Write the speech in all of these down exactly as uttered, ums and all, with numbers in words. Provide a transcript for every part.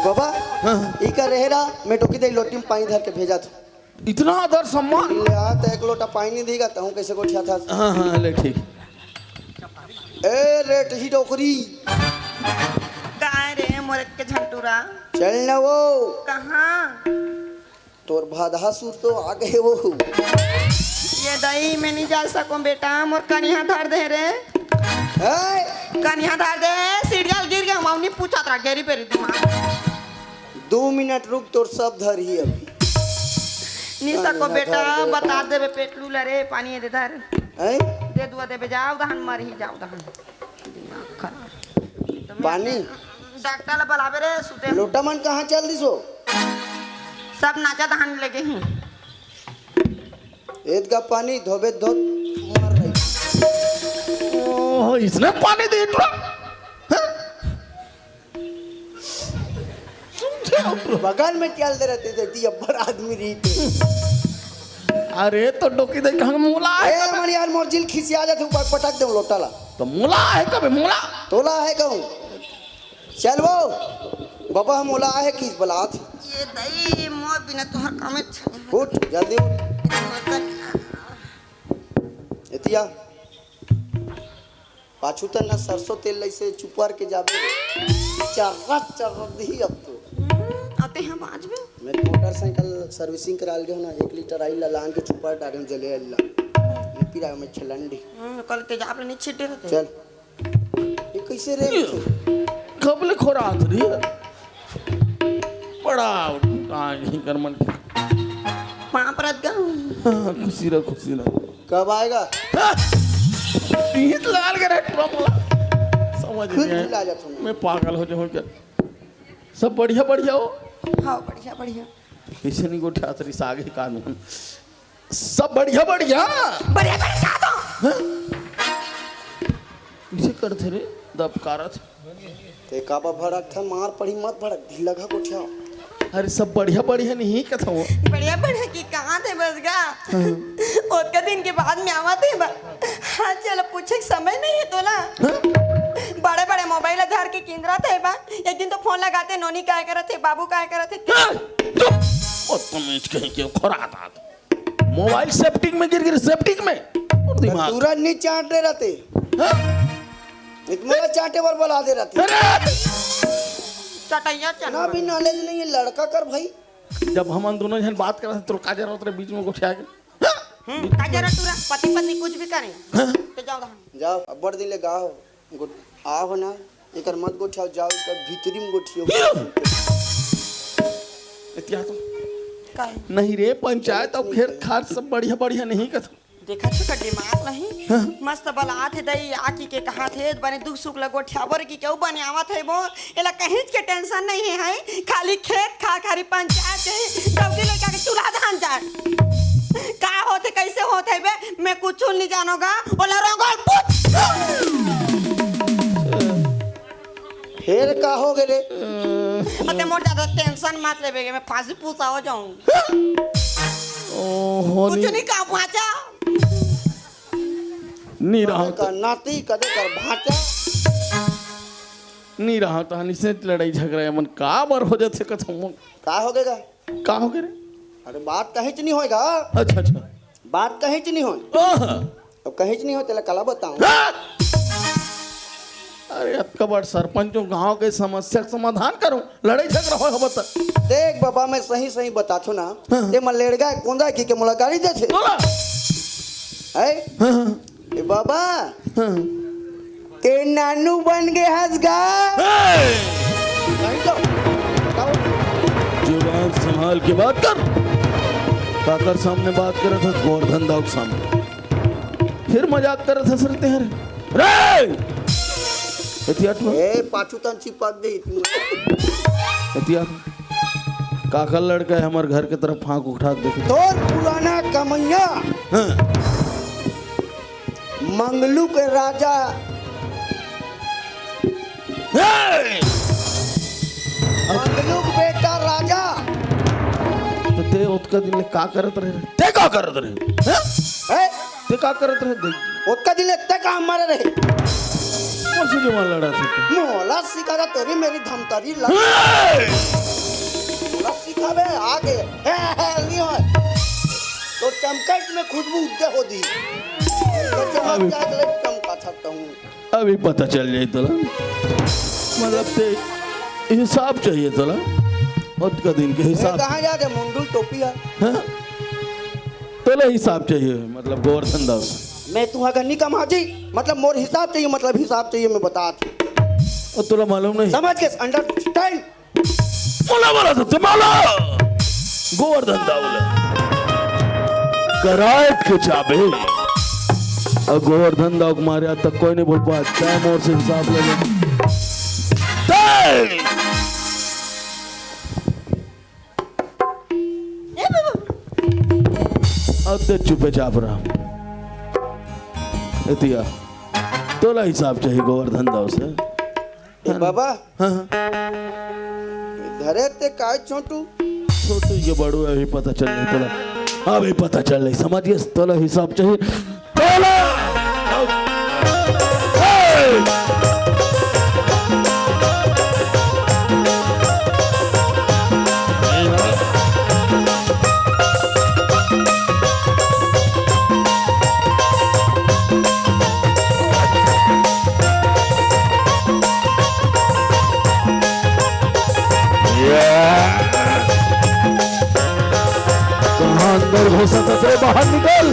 बाबा, हाँ। ई का रहे रा, मैं डोकी दे लोटी में पानी धर के भेजा था। इतना आदर सम्मान। ले आ, तो एक लोटा पानी नहीं देगा, तो हूँ कैसे गोठिया था? हाँ, हाँ, ले ठीक। ए, रेट ही डोकरी। काय रे, मोरे के झंटूरा? चल ना वो। कहाँ? तोर भादहा सुर तो आ गए वो। ये दई, मैं नहीं जा सकूं बेटा, मोर कनिहा धर दे रे। ए? कनिहा धर दे, सीढ़िया गिर गया, मौनी पूछत रहा, गेरी पेरी दिमाग। दो मिनट रुक, तोर सब धर ही अभी। नहीं सको कनिहा बेटा, धर दे बता तो। देबे पेटलू ला रे, पानी दे धर। हैं? दे दुआ देबे, जाओ दहन मर ही जाओ दहन। दिमाग खराब। पानी? डॉक्टर ला बुलावे रे, सुते। लोटा मन कहाँ चल दिसो? सब नाचा दहन लगे ही। एद का पानी धोबे धोत मर रही। ओह, इसने पानी दे इतना? हाँ? बगल में चल दे रहते, जैती अब्बड़ आदमी रही थे। अरे, तो डोकी दे कहाँ मोला है? ए, मन यार, मोर जिल खिसिया जाते, ऊपर पटक दे लोटा ला। तो मोला है कबे मोला? तोला है कहूँ। चल वो, बाबा हम ओला आहे किस बलात। ये दई, मोर बिना तोहर कामे अच्छा नहीं। उठ, जल्दी उठ। मोर कन- एतिया, पाछू तन ना सरसों तेल लइसे चुपर के जाबे। चर्रत, चर्रत दिही अब तो। हम्म, आते हैं बाजबे। मैं तो मोटरसाइकिल सर्विसिंग करा ले हूँ ना, एक लीटर आइल ला लान के चुपर डाले हूँ जले अल्ला। मैं पिरा में छलंडी। हम्म, कल तेजाब नहीं छिटे रहते। चल। ये कैसे रे? कब ले खोरात रही है? बड़ा, हाँ, यही कर मन। पाँव परत गा। हाँ, खुशी रह, खुशी रह। कब आएगा? हाँ, पीत लाल के रे, पूरा मोला। समझ खुद नहीं आया। भुला जाता हूँ। मैं पागल हो जाऊँ क्या? सब बढ़िया, बढ़िया हो? हाँ, बढ़िया, बढ़िया। कैसे नहीं गोठियात रही सागे कानून? सब बढ़िया, बढ़िया। बढ़िया, बढ़िया तो। हाँ? इसे करथे रे, दबकारत। ते काबा भड़क था, मार पड़ी, मत भड़क, ढीला घा गोठिया। अरे, सब बढ़िया, बढ़िया नहीं कथा वो। बढ़िया, बढ़िया की कहाँ थे बस गा? हाँ। ओतका दिन के बाद में आवा थे बा। हाँ, चलो, पूछे के समय नहीं है तोला। हाँ? बड़े, बड़े मोबाइल धर के किंदरा थे बा। एक दिन तो फोन लगाते, नोनी काय करत थे, बाबू काय करत थे। हाँ, चुप। बदतमीज कहीं के खोरात आत। मोबाइल सेप्टिक में गिर गिर, सेप्टिक में। और दिमाग। तुरंत नहीं चाट दे रहते। हाँ? इतना चाटे बर बला दे रहते। अरे! चटैया चल। ना भी नॉलेज नहीं है लड़का कर भाई। जब हम दोनों जन बात करत हैं, तो का जरूरत रहे बीच में गोठिया के? हाँ? हम्म, का जरूरत तोरा? पति पत्नी कुछ भी करें। हाँ? तो जाओ दहन। जाओ, अब्बड़ दिन ले गाओ। गोठ-, आहो ना, एकर मत गोठियाओ, जाओ, एकर भीतरी में गोठियो। एतिया तो। काहे? नहीं रे, पंचायत और खेत खार सब बढ़िया, बढ़िया नहीं कथा। देखा छो का दिमाग नहीं? हाँ। मस्त बलात है दई, आकी के कहा थे, बने दुख सुख लगो ठ्याबर की केहू बने आवत है वो, एला कहीं के टेंशन नहीं है, खाली खेत खा, खाली पंचायत है, डौकी लड़का के चूल्हा धान जाए। का होथे, कैसे होथे बे? मैं कुछ नहीं जानोगा। ओला रंगोल पूछ। फिर का हो गए रे? अते मोर ज्यादा टेंशन मत लेबे, मैं फांसी पूसा हो जाऊं। ओहो, कुछ नहीं। नहीं का भाचा। नहीं रहा कदे कर नाती, कदे कर भाचा। नहीं रहा तो हनी से लड़ाई झगड़ा मन का बर हो जाथे कथम। का हो गएगा? का हो गए रे? अरे बात कहीं च नहीं होएगा। अच्छा, अच्छा। बात कहीं च नहीं होए। आहा। अब कहीं च नहीं होए, तेला कला बताऊं। हाँ। अरे अतका बड़ सरपंच हूँ, गांव के समस्या के समाधान करूं, लड़ाई झगड़ा होए हो बता। देख बाबा, मैं सही सही बताथो ना, हाँ। ते मन लेड़गा कोंदा की के मुलाकात देथे। बोला। है? हाँ, हाँ। ए बाबा, हाँ। ते नानू बन गए हस गा। हे! कहीं तो बताओ। जुबान संभाल के बात कर। काकर सामने बात करत हस, गोवर्धन दाऊ के सामने। फिर मजाक करत हस रे तेहर। रे! एतिया तू। ए, पाछू तन चिपक दे इतनी। एतिया। काकर लड़का है हमर घर के तरफ फांक उठा के देखे। तोर पुराना कमैया। हाँ। मंगलू के राजा। हे! मंगलू के बेटा राजा। तो ते ओतका दिन ले का करत रहे? ते का करत रहे? हैं? हैं? ते का करत रहे? देख। ओतका दिन ले ते का मारे रहे? से जमा लड़ा सकते। मोला सिखा रहा तेरी मेरी धमतरी लग। हे! मोला सिखावे आगे। हे, हे, नहीं होय। तो चमकट में खुशबू उद्दे हो दी। तो चमक अभी जाए तो चमका सकता हूँ। अभी पता चल जाई तोला। मतलब ते हिसाब चाहिए तोला। अतका दिन के ए, हिसाब। कहाँ जा रहे मुंडू टोपी है? हाँ? तोला हिसाब चाहिए, मतलब गोवर्धन दास। मैं तुहा का नहीं कमा जी, मतलब मोर हिसाब चाहिए, मतलब हिसाब चाहिए, मैं बता। और तोला मालूम नहीं? समझ के understand। मोला बोला तो ते माला। गोवर्धन दाऊ ले। करायत के चाबे। और गोवर्धन दाऊ के मारे आज तक कोई नहीं बोल पाया। तय मोर से हिसाब ले ले। तय। ए बाबा। अब ते चुपे चाप रहा। एतिया। तोला हिसाब चाहिए गोवर्धन दाऊ से। ए बाबा। हाँ, हाँ। धरे ते काय छोटू? छोटू ये बड़ू है, अभी पता चल नहीं तोला। अभी पता चल नहीं, समझ गए? तोला हिसाब चाहिए। तोला! हे! कहाँ अंदर घुसत हस रे, बाहर निकल।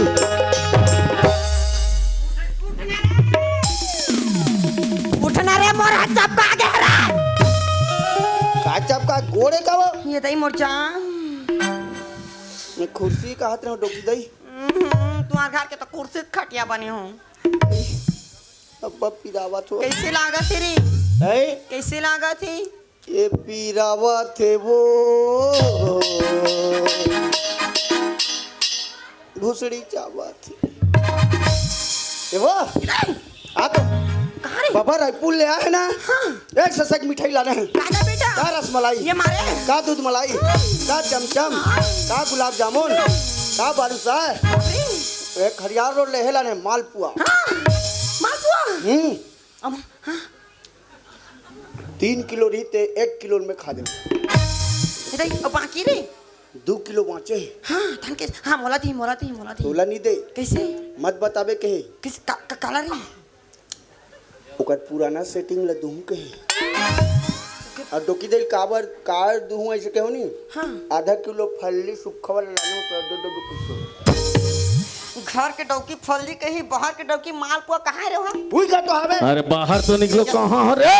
उठना रे, मोर हाथ चपका गे रे। का चपका? गोड़े का वो? ये दई मोर जान। मैं कुर्सी कहत रहे हूँ, डोकी दई। हम्म, तुम्हार घर के तो कुर्सी खटिया बने हो। अब्बा पिरावत हो। कैसे लागत हे रे? हैं? कैसे लागत हे? ये पिरावत हे वो। भुसड़ी चावत हे। ये वो? आ तो। कहाँ रे? बाबा रायपुर ले आए ना? हाँ। एक से एक मिठाई लाना है। राजा बेटा। का रसमलाई? ये मारे। का दूध मलाई? हाँ। का चमचम? हाँ। का गुलाब जामुन? हाँ। का बालूशाह? बाप रे। एक खरियार रोड ले हेला ने मालपुआ। हाँ, मालपुआ। हम्म। अब, हाँ। तीन किलो रही ते एक किलो में खा दे। ए दाई, अब बाकी रे? दो किलो बाँचे हे। हाँ, धन के, हाँ, मोला दी, मोला दी, मोला दी। तोला नहीं दे। कैसे? मत बताबे कहे। किस का, का, काला रे? ओकर पुराना सेटिंग ल दूहूं कहे। और डोकी दे ल काबर, का दूहूं ऐसे कहो नी? हाँ। आधा किलो फल्ली सुक्खा वाला लानहूं तो दो, दो, दो किलो। घर के डौकी फल्ली कही, बाहर के डौकी मालपुआ कहाँ रे हो? उही का तो हवे। अरे बाहर तो निकलो, कहाँ हो रे?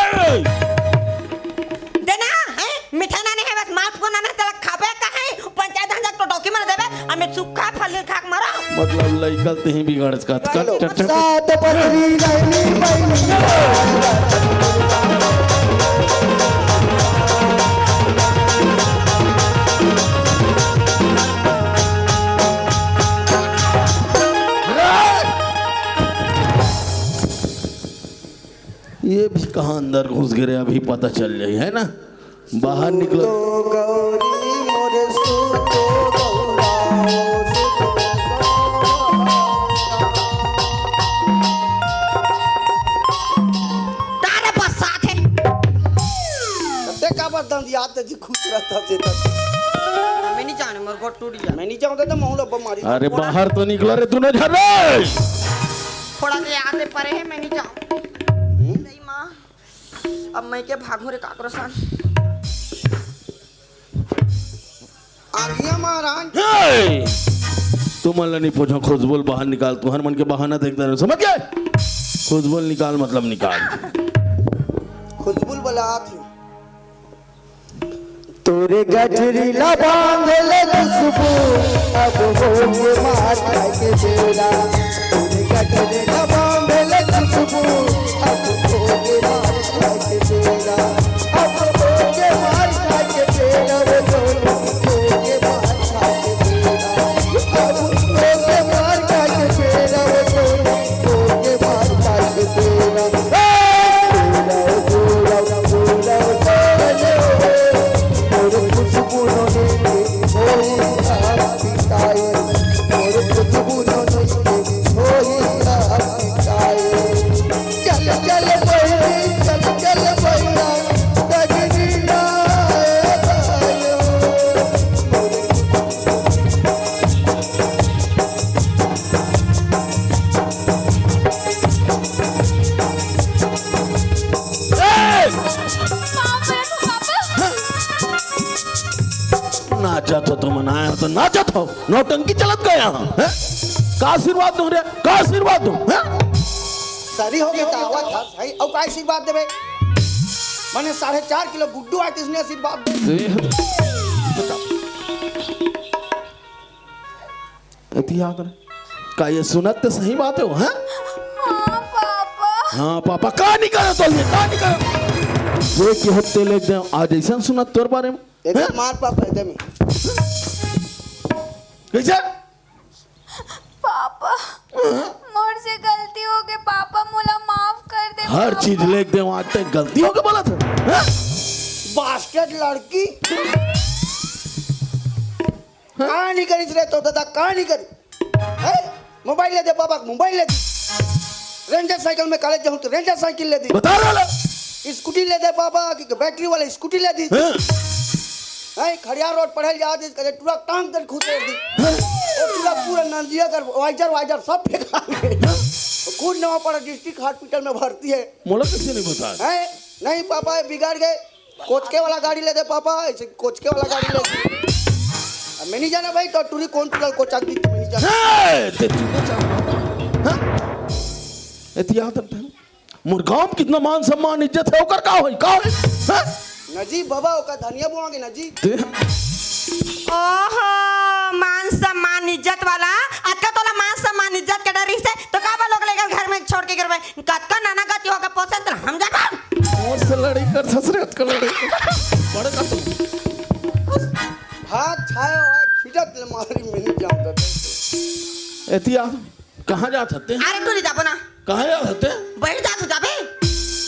देना है, मिठाई ना नहीं है, बस मालपुआ ना नहीं, तेला खाबे का है? पंचायत धान जाके तो डौकी मन देबे, अउ मैं सुक्खा फल्ली खा के मरो। मतलब लइका ल तिही बिगाड़स का। चलो। सात पतरी रहनी बहनी। ये भी कहाँ अंदर घुस गे रे, अभी पता चल जाई, है ना? बाहर निकलो। तो गौरी मोर सुतो गौरा, सुतो गौरा। तारे बरसात हे। ते काबर दंदियात जी खुश रहता से तक। मैं नहीं जाने, मोर गोड़ टूट गया। मैं नहीं जाऊँ तो महूला बमारी। अरे बाहर तो निकलो रे, दोनों झन रे। थोड़ा से आते परे है, मैं नहीं जाऊँ। हम्म? नहीं माँ। अब मैं के भागूं रे काकरो सन। आगिया महाराज। हे! तुमन ला नहीं पूछो, खुशबू ल बाहर निकाल, तुहर मन के बहाना देखता रहे, समझ गए? खुशबू ल निकाल, मतलब निकाल। खुशबू ल बलात हे। तोरे गठरी ला बांध ले खुशबू, अब होगे मार खाए के बेरा। तोरे गठरी ला बांध ले खुशबू, अब होगे मार खाए के बेरा। अब होगे मार खाए के बेरा, वो दोनों होगे मार खाए के बेरा। अब होगे मार खाए के बेरा, वो दोनों होगे मार खाए के बेरा। अच्छा, तो तुम आए हो तो नाचत हो, नौटंकी चलत गया, हैं? का आशीर्वाद दूं रे, का आशीर्वाद दूं, हैं? सरी हो गई तो आवत हस, हैं? अउ का आशीर्वाद देबे? मने साढ़े चार किलो गुड्डू आए, तिसने आशीर्वाद दे। एती याद रहे। का ये सुनत ते सही बात है वो, हैं? हाँ, पापा। हाँ, पापा, का नहीं करे तो ये, का नहीं करे? ये की हत्ते ले दे, आज ऐसा सुनत तोर बारे में। ये तो हैं? मार पापा, ये तो मैं। कैसे? पापा, मोर से गलती हो गई पापा, मोला माफ कर दे हर पापा। चीज लेके दे, आज तक गलती हो गई बोला था, हैं? बास्केट लड़की। का नहीं करिस रे तो दादा, का नहीं करी? हैं? मोबाइल ले दे पापा, मोबाइल ले दे। रेंजर साइकिल में कॉलेज जाऊं तो रेंजर साइकिल ले दी। बता रहा ला। स्कूटी ले दे पापा, कि बैटरी वाला स्कूटी ले दी। हैं? हैं, खड़ियार रोड पढ़े ले जात, करे टूरा टांग कर खुद दे दी। हैं? वो टूरा पूरा नंदिया कर वाइजर, वाइजर सब फेंका गए। वो खुद नवापाड़ा डिस्ट्रिक्ट हॉस्पिटल में भर्ती है। मोला कैसे नहीं बता? हैं? नहीं पापा, ये बिगड़ गए। कोचके वाला गाड़ी ले दे पापा, ऐसे कोचके वाला गाड़ी ले दे। अब मैं नहीं जाना भाई, तो टूरी कौन टूरा कोचा दी, मैं नहीं जाना। हैं? ते तू कोचा, हैं? एती याद रखता है। मोर गांव में कितना मान सम्मान इज्जत है, ओकर का होई, का होई? हैं? नजी बाबा, ओकर धनिया बोआगे नजी। ते ओहो, मान सम्मान इज्जत वाला, अतका तोला मान सम्मान इज्जत के डर रहिसे, तो का बा लोग लेकर घर में छोड़ के गिरबे? कतका नाना गति होके पोसे त हम जाबो। मोर से लड़ाई कर ससुरे, अतका लड़ाई कर। बड़े का तू। हाथ छाया हुआ है, खिजत ले मारी, मैं नहीं जानता। एती आ। कहाँ जात हते? अरे, टूरी जाबो ना। कहाँ जात हते? बहिर जात हो जाबे।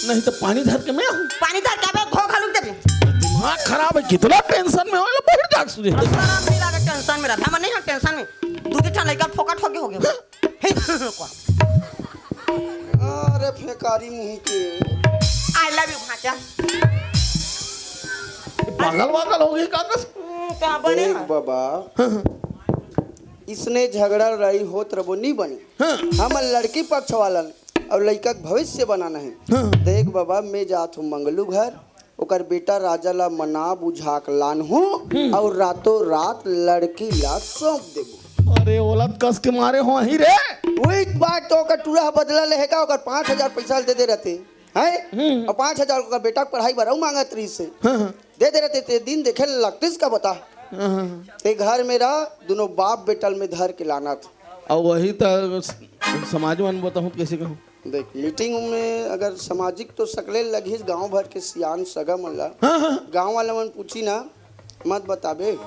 नहीं तो पानी धर के मैं आऊँ। पानी धर के आबे, घो घालू देबे। दिमाग खराब है, कितना टेंशन में हो, बहिर जात सुझे। शरम नहीं लागे, टेंशन में रहता। हम नहीं हो टेंशन में। दू दिन लइका फोकट होके हो गया। हे, अरे फेकारी मुंह के। I love you भांचा। पागल वागल हो गई का कस? हम्म, का बने देख हैं? बाबा, हाँ, हाँ। इसने झगड़ा लड़ाई होत रबो नहीं बनी। हाँ। हमन लड़की पक्ष वालन अउ लइका के भविष्य बनाना है। हाँ। देख बाबा, मैं जात हूँ मंगलू घर, ओकर बेटा राजा ला मना बुझा के लान हूँ हम्म। अउ रातों रात लड़की ला सौंप देबो। अरे ओला त कस के मारे हो ही रे। वही बात तो ओकर टूरा ह बदला लेहे का, ओकर पाँच हजार पैसा दे दे रहते हैं। हम्म। अउ पाँच हजार ओकर बेटा के पढ़ाई बर अउ मांगत रहिस हे। हाँ, हाँ। दे दे रहते ते दिन देखे लगतिस का बता। हाँ, हाँ, हाँ। ते घर में रह, दोनों बाप बेटा ल में धर के लानत। अउ वही त स-, समाज मन बताहूँ त कैसे कहूँ? देख, मीटिंग में अगर सामाजिक तो सकले लगिस गांव भर के सियान सगा मन ला। हाँ, हाँ। गांव वाला मन पूछी ना, मत बताबे।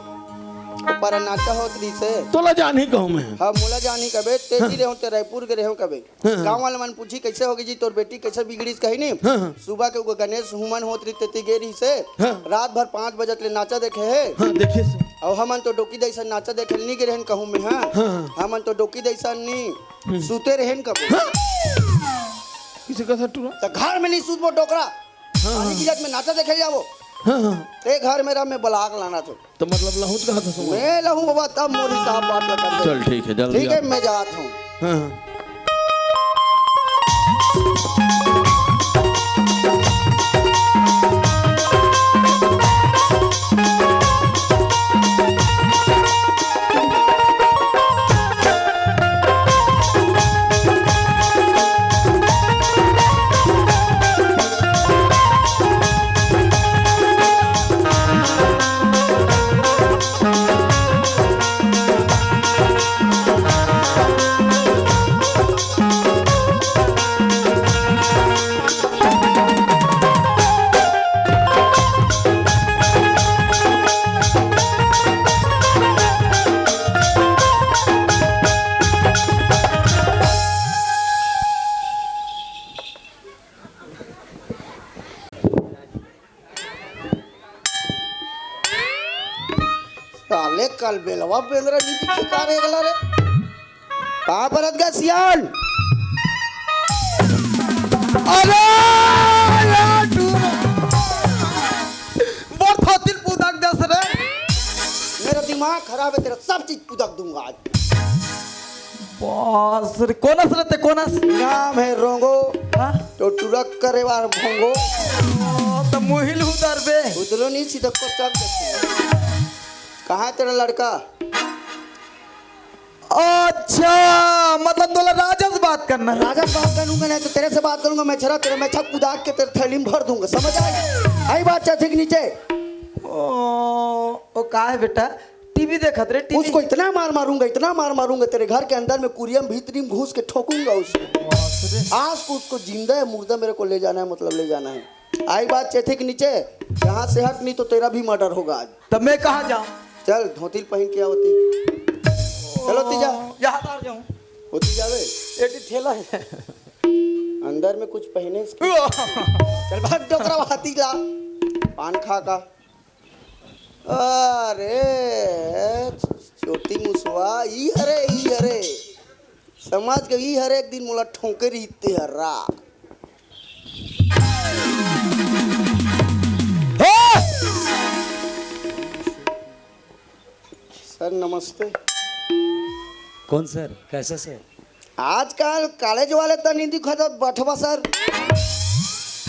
ऊपर नाचा होत रहिस हे। तोला जान ही कहूँ मैं। हाँ, मोला जान ही कबे, तेजी हाँ। रहो ते रायपुर के रहो कबे। हाँ, हाँ। गाँव वाला मन पूछी, "कैसे होगे जी तोर बेटी, कैसे बिगड़िस?" कही नहीं। हाँ, हाँ। सुबह के वो गणेश हुमन होत रही, तेती गे रही से। हाँ। रात भर पाँच बजे ले नाचा देखे हे। हाँ, देखिए से। अउ हमन तो डोकी दइसन नाचा देखे नहीं गे रहन कहूँ मैं, हाँ। हाँ, हाँ। हमन तो डोकी दइसन नहीं, हम्म। सूते रहन कबो। हाँ। किसे कहा टूरा? तो घर में नहीं सूतबो डोकरा। हाँ, पानी हाँ। की जात में नाचा देखे जाबो। हाँ, हाँ। ते घर में रह, मैं बलाक लाना तो। तो मतलब लहूँ कहा था सुमन? मैं लहूँ बाबा, तब मोर हिसाब बात बता दे। चल ठीक है, जल्दी ठीक है, आ। मैं जात हूँ। हाँ, हाँ। साले कल बेलवा बेंदरा नहीं दिखे का रे गला रे। कहाँ परत गा सियान? अरे यार तू मोर थोतिल पुदक दस रे। मेरा दिमाग खराब है, तेरा सब चीज पुदक दूंगा आज। बस रे, कोनस रे ते कोनस? नाम है रोंगो। हाँ? तो टुरक करे वार भोंगो। ओ, तो मुहिल उधर बे। उधरो नहीं सीधा को चक। कहाँ है तेरा लड़का? अच्छा, मतलब तोला राजा से बात करना है? राजा से बात करूंगा, नहीं तो तेरे से बात करूंगा। मैं छरा तेरे, मैं छक कुदाक के तेरे थैली में भर दूंगा, समझ आई? आई बात चाची के नीचे। ओ, ओ का है बेटा? टीवी देखत रे, टीवी। उसको इतना मार मारूंगा, इतना मार मारूंगा, तेरे घर के अंदर में कुरियम भीतरी में घुस के ठोकूंगा उसको। आज को उसको जिंदा है मुर्दा मेरे को ले जाना है, मतलब ले जाना है। आई बात चेथी के नीचे, यहाँ से हट, नहीं तो तेरा भी मर्डर होगा आज। तब मैं कहाँ जाऊँ? चल, धोती पहन के आवती। चलो, तीजा। यहाँ तार जाऊँ। होती जावे। एटी ठेला है। अंदर में कुछ पहने इसके। चल भाग, डोकरा हाथी ला। पान खा का। अरे, चोटी मुसवा, ई हरे, ई हरे। समाज के ई हर एक दिन मोला ठोंके रहिते हर रा। सर नमस्ते। कौन सर? कैसा सर? आजकल कॉलेज वाले तो नहीं दिखत बठवा सर।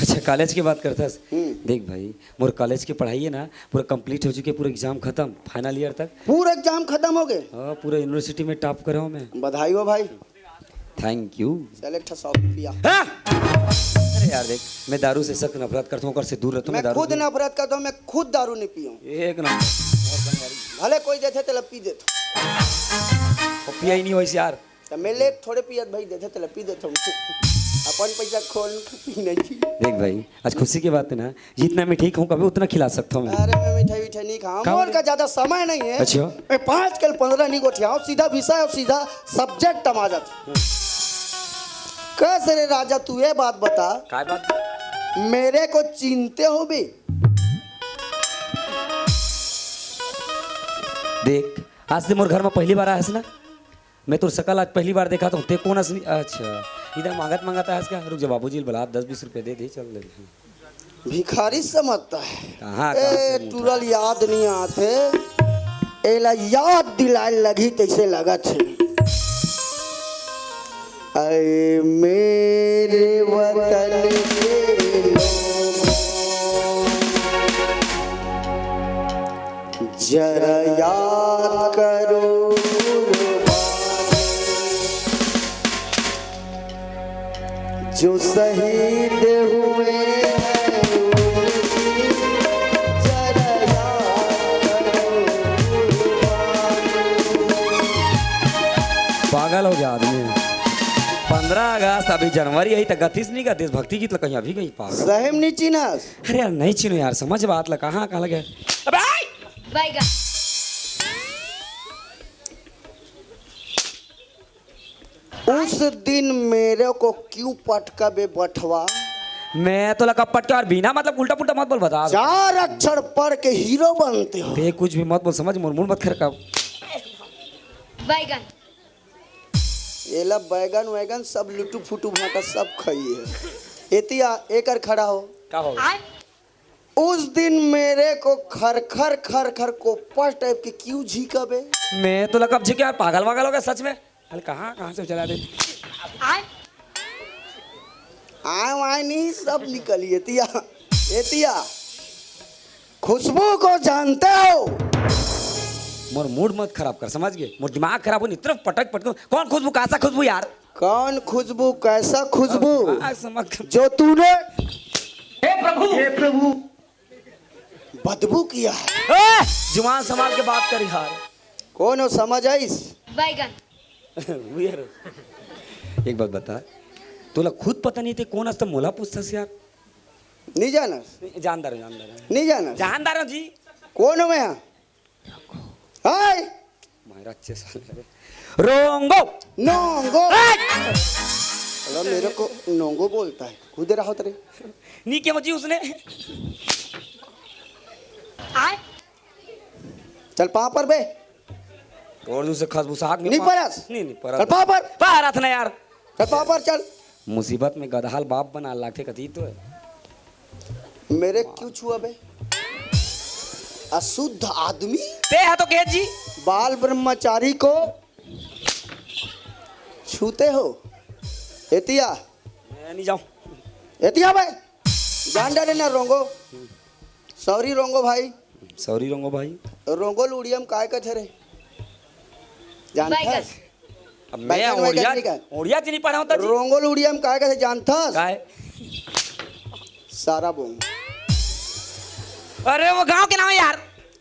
अच्छा, कॉलेज की बात करथस। हम्म। देख भाई, मोर कॉलेज की पढ़ाई है ना, पूरा कंप्लीट हो चुके, पूरा एग्जाम खत्म, फाइनल ईयर तक। पूरा एग्जाम खत्म हो गए? हाँ, पूरा यूनिवर्सिटी में टॉप करा हूँ मैं। बधाई हो भाई। Thank you. चल, एक ठा सॉफ्ट पिया। हाँ? अरे यार, देख, मैं दारू से सख्त नफरत करता हूँ, ओकर से दूर रहता हूँ मैं। मैं दारू खुद से नफरत करता हूँ, मैं खुद दारू नहीं पीऊँ। एक नंबर। भले कोई देथे, तेला पी देता। वो पिया ही नहीं होइस यार। तो मैं ले थोड़े पियत भाई, देथे तेला पी देता हूँ। अपन पैसा खोल के पी नहीं। देख भाई, आज खुशी की बात है ना, जितना मैं ठीक हूँ, कभी उतना खिला सकता हूँ मैं। अरे, मैं मिठाई विठाई नहीं खाऊँ, का मोर बोले? का ज्यादा समय नहीं है। अच्छा। मैं पाँच कल पन्द्रह नहीं गोठियाऊँ, सीधा विषय और सीधा सब्जेक्ट आ जाता। कैसे रे राजा, तू ये बात बता। काय बात? मेरे को चिनते हो भी? देख, आज ते मोर घर में पहली बार आए हस ना, मैं तोर सकल आज पहली बार देखा तो ते कौन असली? अच्छा, इधर मांगत मांगत आए हस का? रुक जा, बाबूजी ल बला, दस बीस रुपया दे दे, चल ले। भिखारी समझता है। कहाँ, कहाँ ए, से मुंह टूरल याद नहीं आते। एला याद दिलाए लगी तैसे लगत है। ऐ मेरे वतन के लोगों, जरा याद करो कुर्बानी, जो शहीद हुए हैं उनकी, जरा याद करो कुर्बानी। पागल हो गया आदमी। पन्द्रह अगस्त, अभी जनवरी, यही तक गतिस नहीं का देशभक्ति गीत ला कहीं अभी कहीं पागल। सही में नहीं चिन्हस? अरे यार, नहीं चिन्हों यार, समझ बात ला, कहाँ, कहाँ लगे? अबे! बैगन। उस दिन मेरे को क्यों पटका बे बठवा? मैं तो लगा पटका और बिना मतलब उल्टा पुल्टा मत बोल, बता। चार अक्षर पढ़ के हीरो बनते हो। ते कुछ भी मत बोल, समझ, मोर मूड मत खराब। बैगन। एला बैगन वैगन सब लुटू फुटू भाटा सब खाइए है। एतिया एकर खड़ा हो। का हो? आय। उस दिन मेरे को खर खर खर खर कोपल टाइप के क्यों झींका बे? मैं तो लगा अब झींके यार, पागल वागल हो गया सच में। अरे कहाँ, कहाँ से चला दे? आय। आय वाय नहीं, सब निकलिए एतिया। एतिया। खुशबू को जानते हो? मोर मूड मत खराब कर, समझ गए? मोर दिमाग खराब हो, इतना पटक पटक। कौन खुशबू, कहाँ सा खुशबू यार? कौन खुशबू, कैसा खुशबू? दिमाग से मत कर। जो तूने हे प्रभु, हे प्रभु, बदबू किया है। ए, जुबान संभाल के बात कर यार। कौन हो, समझ आइस? बैगन। We are। एक बात बता, तोला खुद पता नहीं ते कौन हस त मोला पूछथस यार? नहीं जानस? जानदार हूँ, जानदार हूँ। नहीं जानस? जानदार हूँ जी। कौन हो मैं? हाय। मायरा अच्छे साले रे। रोंगो। नोंगो। हाय। साला मेरे को नोंगो बोलता है, खुद रहा तेरे। नहीं किया जी उसने। आय। चल पाँव पर बे। और दूसरे खसबूसा हाथ में नहीं पा-, परस। नहीं, नहीं परस। चल पाँव पर। पारत ना यार। चल पाँव पर चल। मुसीबत में गदहाल बाप बना लाखे कती तो है। मेरे क्यों छुआ बे? अशुद्ध आदमी। ते हा तो कहे जी। बाल ब्रह्मचारी को छूते हो? एतिया। मैं नहीं जाऊँ। एतिया बे। जान डाले ना रोंगो। सॉरी रोंगो भाई। सॉरी रोंगो भाई। रोंगो लुड़िया म काय कथे रे? जानथस? अब मैं बैगन वैगन ओड़िया, नहीं का? ओड़िया च नहीं पढ़ा हूँ जी। रोंगो लुड़िया म काय कथे जानथस? काय? सारा बोंग। अरे वो गांव के नाम है यार।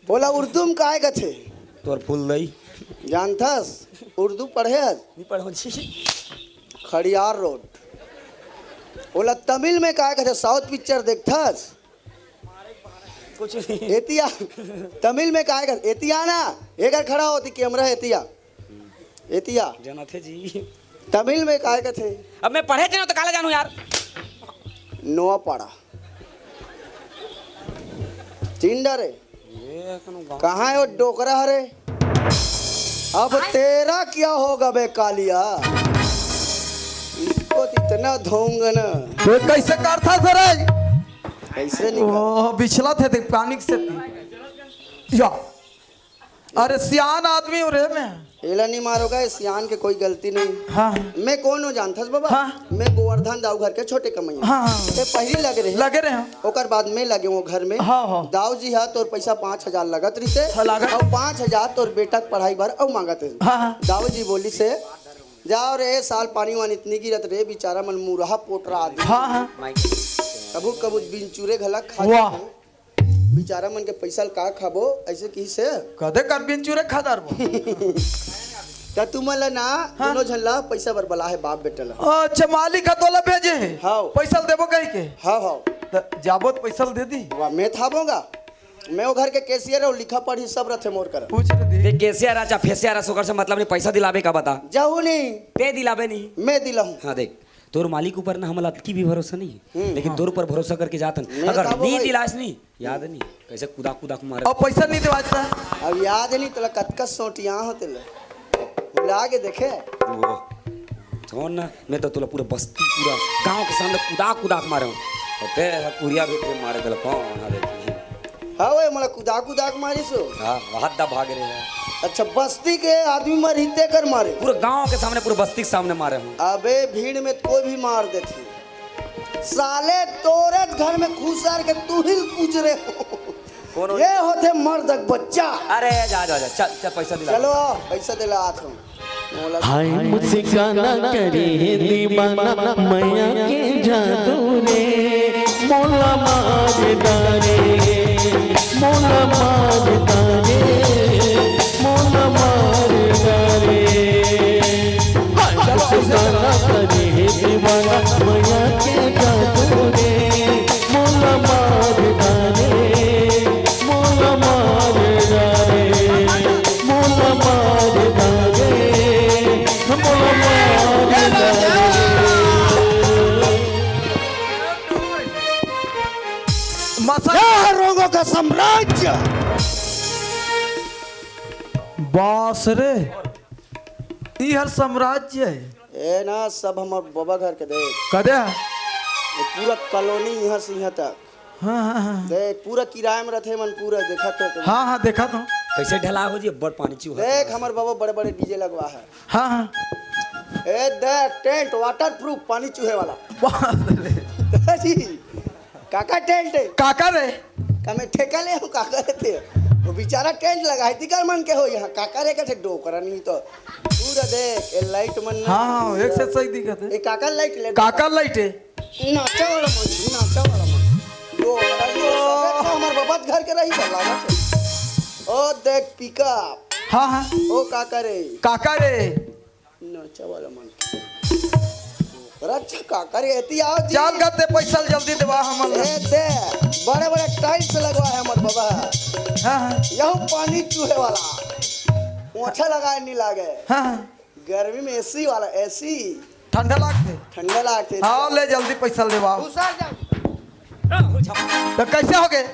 बोला उर्दू म काय कथे? तोर फूल दई। जानथस? उर्दू पढ़े हस? नहीं पढ़ो जी। खड़ियार रोड। बोला तमिल में काय कथे? साउथ पिक्चर देखथस? कुछ नहीं। एतिया। तमिल में काय कथे? एतिया ना, एकर खड़ा होती कैमरा एतिया। एतिया। जानत हे जी। तमिल में काय कथे? अब मैं पढ़े च नों तो काला जानू यार। नोआ पाड़ा। चिंडा रे। ये कोनो गाँव कहाँ है वो डोकरा हरे? अब तेरा क्या होगा बे कालिया? इसको तो इतना धोऊंगा ना। तो कैसे करथा सर? कैसे निकाल? ओ, बिछला थे देख पानी से। या। अरे सियान आदमी हूँ रे मैं। एला नहीं मारोगा, इस सियान के कोई गलती नहीं। हाँ। मैं कौन हूँ जानथस बाबा? हाँ। मैं गोवर्धन दाऊ घर के छोटे कमैया। हाँ, हाँ। ते पहली लगे रहे। लगे रहे हैं। ओकर बाद मैं लगे हूँ घर में। हाँ, हाँ। दाऊ जी हा तोर पैसा पाँच हजार लगत रहिसे। हाँ, लागत। अउ पाँच हजार तोर बेटा के पढ़ाई बर अउ मांगत रहे। हाँ, हाँ। दाऊ जी बोलिसे, "जाओ रे, ए साल पानी वानी इतनी गिरत रे, बेचारा मन मुरहा पोटरा आदमी।" हाँ, हाँ। कभू कभू बिनचूरे घलक खा वाह। लेथे। बेचारा मन के पैसा ल का खाबो, ऐसे किहिसे। कदे कर बिनचूरे खा डारबो। त तुमन ला ना, हाँ। दोनों झन ला पैसा बर बला हे बाप बेटा ला। अच्छा, मालिक ह तोला भेजे हे? हाँ। पैसा ल देबो कहि के? हाँ, हाँ। त जाबो त पैसा ल दे दी। वाह, मैं थाबोगा। मैं वो घर के कैशियर हूँ, लिखा पढ़ी सब रथे मोर कर। पूछ ले दी। ते कैशियर अच्छा, फेशियर अच्छा, ओकर से मतलब नहीं, पैसा दिलाबे का बता। जाहू नहीं। ते दिलाबे नहीं। मैं दिलाहूँ। हाँ, देख, तोर मालिक ऊपर ना हमला अतकी भी भरोसा नहीं है, हम्म, लेकिन हाँ। तोर ऊपर भरोसा करके जातन। मैं अगर का नहीं बोलाई? दिलास नहीं, याद नहीं, कैसे कुदा कुदा के मारे। अब पैसा नहीं देवाता। अब याद नहीं तोला कतका सोटिया हो तेला। भुला के देखे। वो, छोड़ ना, मैं तो तोला पूरा बस्ती, पूरा गांव के सामने कुदा कुदा के मारे हूँ। और ते कुरिया भी तेरे मारे तेला कौन आ देखी? हाँ, ओए, मोला कुदा कुदा के मारिस हो। हाँ, हद दा भाग रहे हैं। अच्छा, बस्ती के आदमी मरही तेकर मारे। पूरा गांव के सामने, पूरा बस्ती के सामने मारे हूँ। अबे, भीड़ में कोई भी मार देथे। साले, तोरे घर में घुसर के तू ही पूछ रहे हो। कौन हो? ये होथे मर्द के बच्चा। अरे, जा, जा, जा, चल, चल, पैसा दिला। चलो, पैसा दिला, आत हूँ। मोला हाय मुस्काना करे हे दीवाना, मैया के जादू रे। मोला मार डारे, मोला मार डारे, मोला मार डारे। हाय मुस्काना करे हे दीवाना, मैया के जादू रे। मोला मार डारे, मोला मार डारे, मोला मार डारे, मोला मार डारे। मसा- क्या है रोगों का साम्राज्य? बास रे, ई हर साम्राज्य है। ए ना, सब हमर बबा घर के देख। कदे? ये पूरा कॉलोनी यहाँ से यहाँ तक। हाँ, हाँ, हाँ। देख, पूरा किराए में रथे मन, पूरा देखत हो तुम। हाँ, हाँ, देखत हो। कैसे ढला हो जी, बड़ पानी चूहा। देख, हमर बाबा बड़े-बड़े डीजे लगवा है। हाँ, हाँ। ए, देख, टेंट waterproof, पानी चूहे वाला। बाप रे। जी, काका टेंट है। काका रे। का मैं ठेका ले हूँ, काका रे ते। वो बेचारा टेंट लगा है, तिकर मन के हो यहाँ, काका रे का ठे डोकरा नहीं तो। पूरा देख, ए लाइट मन ना। हाँ, हाँ, एक से सही दिखत है। ए काका लाइट ले। काका लाइट है। नाचा वाला मन, नाचा वाला मन। यो, अरे, यो, सबे तो हमर बबत घर के रही बा, लागत है। ओ, देख, पिकअप। हाँ, हाँ। ओ, काका रे। काका रे। नाचा वाला मन। अरे, अच्छा, काका रे, एती आओ जी। चल गा ते पैसा जल्दी देवा हमन ला। ए, दे, बड़े-बड़े टाइल्स लगवा है हमर बबा। हाँ, हाँ। यहू पानी चूहे वाला। पोछा लगाए नहीं लागे। हाँ, हाँ। गर्मी में एसी वाला, एसी। ठंडा लागथे। ठंडा लागथे। हाँ, ले जल्दी पैसा ले देवा। घुसा जा। तो कैसे हो गए?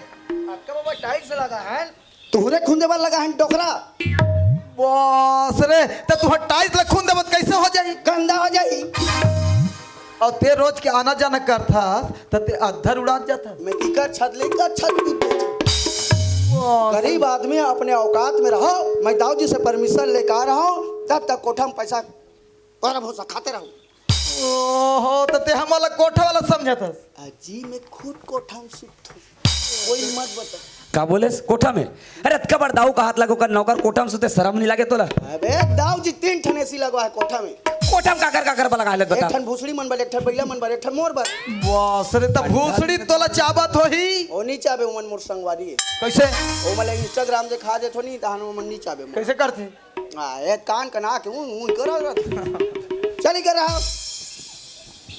आपका बाबा टाइल्स लगा है। तुहरे खुंदे बर लगा है डोकरा। बस रे, तो तुहर टाइल्स ले खुंदे बर कैसे हो जाई? गंदा हो जाई। और ते रोज के आना जाना करथस, त ते अद्धर उड़ात जाथस। मैं इकर छत ले इकर छत कूद देथों। वाह। गरीब आदमी अपने औकात में रहो, मैं दाऊ जी से परमिशन लेकर आ रहा हूँ, तब तक कोठा में पैसा पर भूसा खाते रहो। ओहो, त ते हमला कोठा वाला समझथस? अजी, मैं खुद कोठा में सुतथों, कोई मत बता। का बोलेस? कोठा में? अरे, अतका बड़ दाऊ कहात लग ओकर नौकर कोठा में सुते, शरम नहीं लागे तोला? अबे, दाऊ जी तीन ठन एसी लगवा हे कोठा में। कोठा में काकर काकर बला लगा हे, बता। एक ठन भूसड़ी मन बर, एक ठन बइला मन बर, एक ठन मोर बर। बास रे, त भूसड़ी तोला चाबत होही। ओ नहीं चाबे, ओमन मोर संगवारी हे। कैसे? ओ मला Instagram देखा देथो नहीं, तहान ओमन नहीं चाबे मोर। कैसे करथे? हाँ, एक कान कना के ऊं, ऊं कर रहा। चल, कर रहा।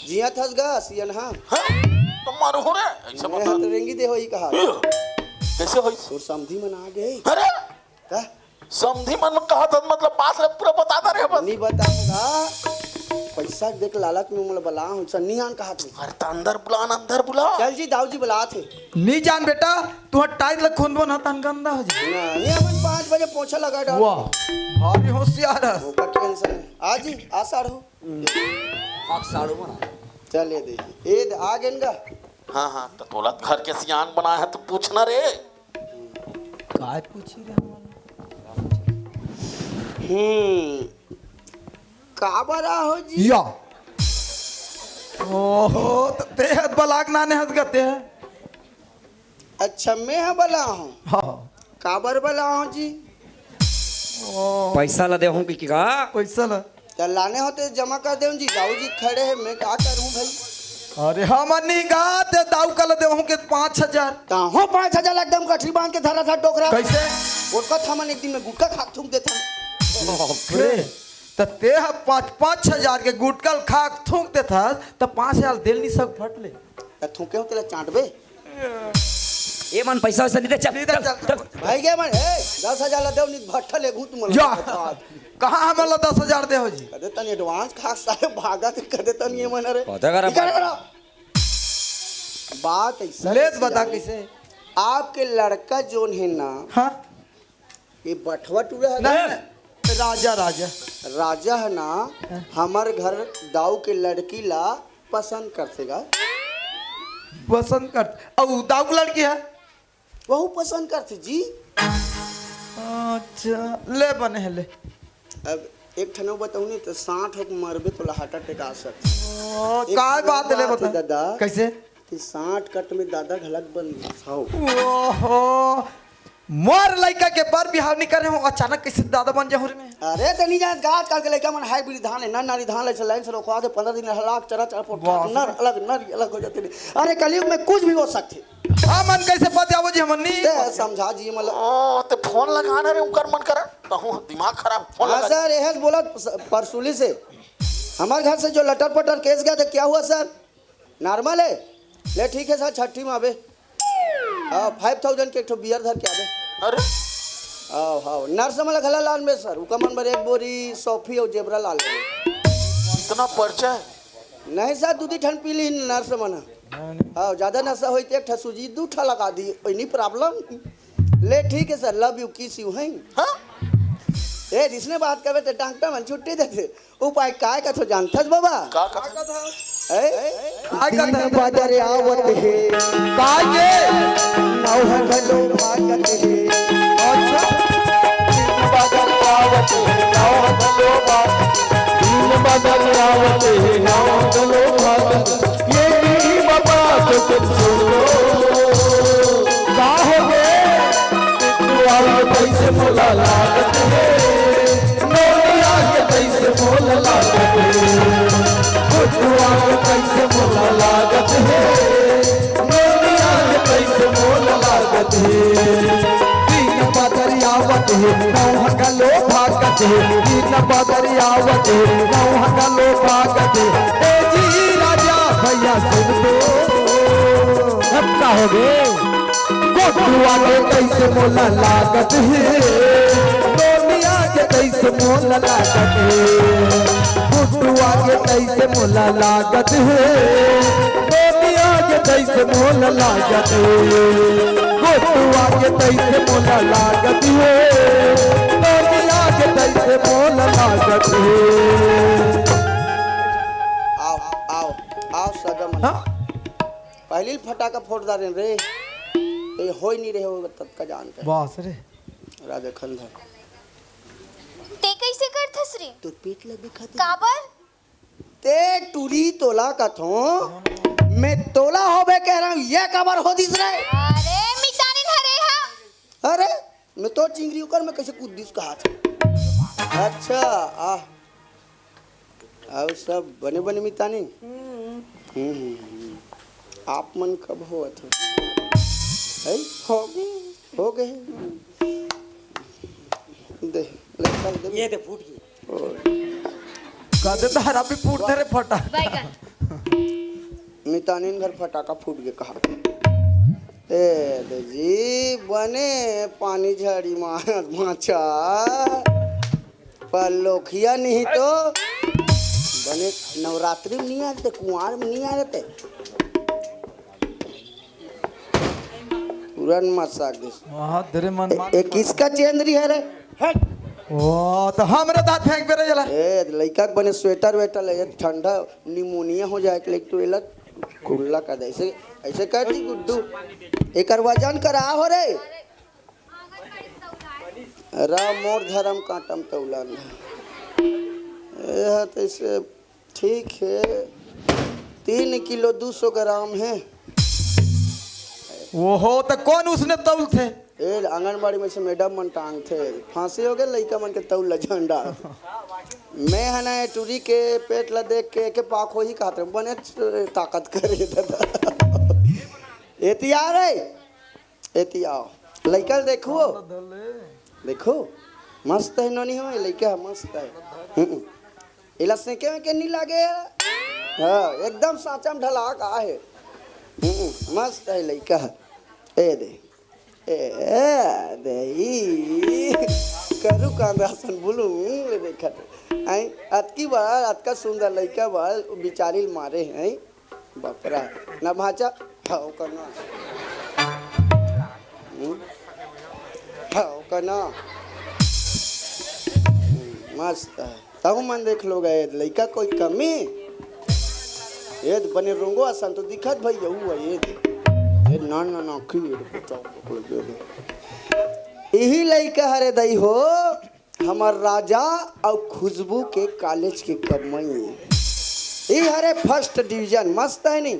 जिया थस गा, सियन हा। हाँ? तो मारो हो रे, ऐसा मैं बता। हाथ रेंगी दे होई कहा। कैसे होई? तोर समधी मन आ गए। अरे? का? समधी मन कहा था, मतलब, पास ले पूरा बता दे रहे बस। नहीं बताऊंगा। पैसा देख लालच में मोला बला हूं, ऐसा नहीं आन कहा था। अरे, त अंदर बुला ना, अंदर बुला। चल जी, दाऊ जी बुलात हे। नहीं जान बेटा, तुहर टाइट ल खुंदबो ना, तन गंदा हो जी। नहीं, हमन पाँच बजे पोछा लगा डाल। वाह, भारी होशियार है। ओकर टेंशन है। आ जी, आ साढ़ू। हक साढ़ू बना। चल, ये देखिए, ये दे, आ गेन गा। हाँ, हाँ, तो तोला घर के सियान बना है, तो पूछना रे। काय पूछी रे हमन? हम्म, काबर आहो जी? या। ओहो, त ते हत बलाक नाने हत गते है। अच्छा, मैं ह बला हूँ। हाँ। काबर बला हूँ जी? ओ। पैसा ला देहूँ कि, कि का? पैसा ला। त लाने हो ते जमा कर देहूँ जी, दाऊ जी खड़े हैं, मैं का करूँ भाई? अरे हमन नहीं गा, ते दाऊ का ला देहूँ के पाँच हजार। ताहो पाँच हजार एकदम गठरी बांध के धरा था डोकरा। कैसे? ओकर हमन एक दिन में गुटखा खा थूक देथन। बाप रे। त ते ह पाँच, पाँच हजार के गुटखा खा थूक देथस, त पाँच हजार देल नहीं सक फट ले। त थूके हो तेला चाटबे। ए मन पैसा वैसा नहीं दे, चल, नहीं दे, चल, चल, चल। चल। भाई के मन, ए, दस हजार ला देव, नहीं भट्ठा ले घूत मन। या, कहाँ हमन ला दस हजार दे हो जी? कदे तनी advance खा सारे भागत, कदे तनी ये मन रे। पता करा इधर बात। करो। बात ऐसा लेत कैसे बता जाने? कैसे? आपके लड़का जोन है ना, हाँ? ये बठवा टूरा है नहीं, ना? नहीं, राजा, राजा। राजा है ना, हाँ। हमर घर दाऊ के लड़की ला पसंद करथे गा। पसंद कर, अउ दाऊ के लड़की है? वहू पसंद करथे जी। अच्छा, ले बने है, ले। अब एक ठन अउ बताऊँ नहीं तो साठ होके मरबे तोला heart attack आ सकथे। ओ, एक काय ठन बात है, ले बात है बता। दादा। कैसे? कि साठ कट में दादा घलक बन हव। ओहो, मोर लइका के बर बिहाव नहीं करे हूँ, अचानक कैसे दादा बन जाहूँ रे मैं? अरे, त नहीं जानत का, आजकल के लइका मन hybrid धान है, नर नारी धान ले से line से रोकवा दे, पंद्रह दिन हलाक चरा चरा पोटा, वाह। नर अलग, नर अलग हो जाते नहीं। अरे, कलयुग में कुछ भी हो सकथे। हमन कैसे पतियाबो जी, हमन नहीं ते समझा जी, मतलब। ओ, ते फोन लगा ना रे, उनकर मन करा, तहूँ दिमाग खराब, फोन हाँ लगा। सर, यह बोला स-, परसुली से, हमारे घर से जो लटर पटर केस गया था, क्या हुआ सर? Normal है? ले ठीक है सर, छठी में आबे। हाँ, five thousand के एक ठो beer धर के आबे। अरे? आओ, आओ। Nurse मन ला घला लान में सर, उका मन बर एक बोरी सॉफी अउ जेबरा ला ले। इतना पर्चा है? नहीं सर, दूधी ठन पी ली nurse मन। हाँ, ज्यादा नशा होई तो एक ठा सूजी, दू ठा लगा दी, any problem? ले ठीक है sir, love you, kiss you, हैं? हाँ? ए, जिसने बात करबे ते डॉक्टर मन छुट्टी देथे। उपाय काय कथो जानथस बाबा? का कथो? ए? काय दिन कथो? बदर आवत हे। काय के? नौहा घलो भागत हे। अच्छा। दिन बदर आवत हे, नौहा घलो भागत हे। दिन बदर आवत हे, नौहा घलो भागत हे। ये भी बाबा तो तुम सुन लो। का हो गे? बुआ के पैसे मोला लागत हे, नोनिया के पैसे मोला लागत हे। बुआ के पैसे मोला लागत हे, नोनिया के पैसे मोला लागत हे। दिन बदरियावत हे, नौहा घलो भागत हे। दिन बदरियावत हे, नौहा घलो भागत हे। ए जी राजा भैया सुन तो। अब का हो गे? गोटुआ के पैसे मोला लागत हे, नोनिया के पैसे मोला लागत हे। गोटुआ के पैसे मोला लागत हे, नोनिया के पैसे मोला लागत हे। गोटुआ के पैसे मोला लागत हे, नोनिया के पैसे मोला लागत हे। आओ, आओ, आओ सगा मन। हाँ? पहली फटाका फोड़ डारेन रे, ये होई नहीं रहे हो तब का जान कर। बस रे। राजा खंधर। ते कैसे करथस रे? तोर पेट लगे खातिर। काबर? ते टूरी तोला कथों, मैं तोला होबे कह रहा हूँ, ये काबर हो दिस रे? अरे मितानिन हरे हा। मैं तो चिंगरी ओकर में कैसे कूद दिस कहा था। अच्छा, आ, और सब बने बने मितानी? हम्म, हम्म, हम्म। आप मन कब होवत हो? है? हो गए। हो गए। दे, ले, चल दे। ये दे, फूट गई। ओ। कदे तारा भी फूट दे रे फटा। बैगन। मितानिन घर फटाका फूट गए कहा। ए दे जी, बने पानी झड़ी मारत माचा। पर लोखिया नहीं तो बने नवरात्रि में नहीं आते, कुंवार में नहीं आते। तुरंत मत साग दिस। वहाँ तेरे मन ए, मान ए, किसका चेंदरी है रे? हट। ओ, तो हमरे दांत फेंक पे रहे जला। ए, लइका के बने स्वेटर वेटर ले, ठंडा निमोनिया हो जाए के, लेकिन तू एला कुल्ला कर दे। ऐसे, ऐसे कर दी गुड्डू। एकर वजन करा हो रे। रा मोर धर्म कांटम तौला ना। ए, हा, तो इसे ठीक है, तीन किलो दो सौ ग्राम है। ओहो, तो कौन उसने तौल थे? ए, आंगनबाड़ी में से मैडम मन टांग थे। फांसी हो गए लइका मन के तौल ला झंडा। मैं है ना, ए टूरी के पेट ला देख के, के पाक हो ही कहत रहे, बने ताकत करे दादा। एती आ रे, एती आओ। लइका ल देखो। देखो, मस्त है नोनी हो, लइका है, मस्त है। हम्म। एला सेके में के नहीं लागे। हाँ, एकदम सांचा में ढला का है। हम्म, मस्त है लइका। ए दे। ए दे, ई करू कांदा सन बोलू, ले देखत। आई, अतकी बार, अतका सुंदर लइका बार, बिचारी ल मारे हैं। बाप रे, ना भांचा, हाव का ना। हम्म? हाव का ना। हम्म, मस्त है। तहु मन देख लो गए, लइका कोई कमी? ये तो बने रोंगो असन तो दिखत भई यहू है ये। ये ना, ना, ना, की ये तो पचास पकड़ दे दे। यही लइका हरे दई हो। हमर राजा अउ खुशबू के कॉलेज के कमई। ई हरे फर्स्ट डिवीजन, मस्त है नी?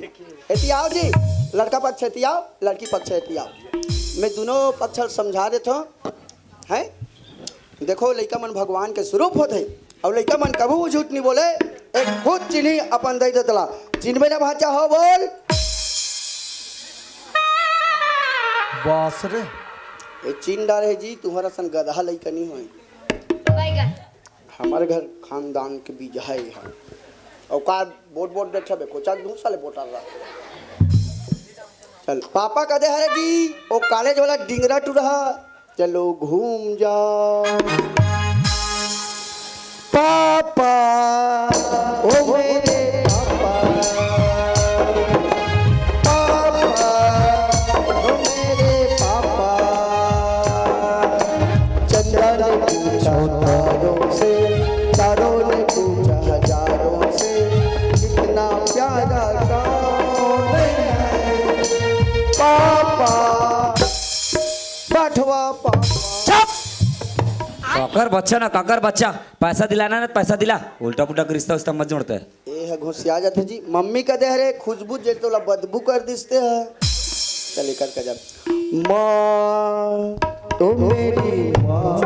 एती आओ जी, लड़का पक्ष एती आओ, लड़की पक्ष एती आओ। मैं दोनों पक्ष ल समझा देथों, हैं? देखो, लइका मन भगवान के स्वरूप होथे, अउ लइका मन कभू झूठ नहीं बोले। एक खुद चिन्ही अपन दई दतला, चिन्हबे ना भांचा हो बोल। बास रे। ए चिन्ह डारे जी, तुम्हारा सन गधा लइका नहीं होए। बैगन। हमर घर खानदान के बीज है यहाँ। अउ का बोट बोट बैठा बे, कोचा दूँ साले बोटा रहा। चल, पापा कदे हरे जी, ओ कॉलेज वाला डिंगरा टुरहा, चलो घूम जाओ। पापा, ओ मेरे पापा, पापा, ओ मेरे पापा। चंदा ने पूछा तारों से, तारों ने पूछा हजारों से, कितना प्यारा कौन है पापा, बाठवा पापा। चुप! काकर बच्चा ना, काकर बच्चा, पैसा दिलाना ना, पैसा दिला, उल्टा पुल्टा के रिश्ता उस्ता मत जोड़ते। ए ह घुसिया जाथे जी। मम्मी कदे हरे, खुशबू जे तोला बदबू कर दिसते ह। चल, एकर का जा। माँ, ओ मेरी माँ,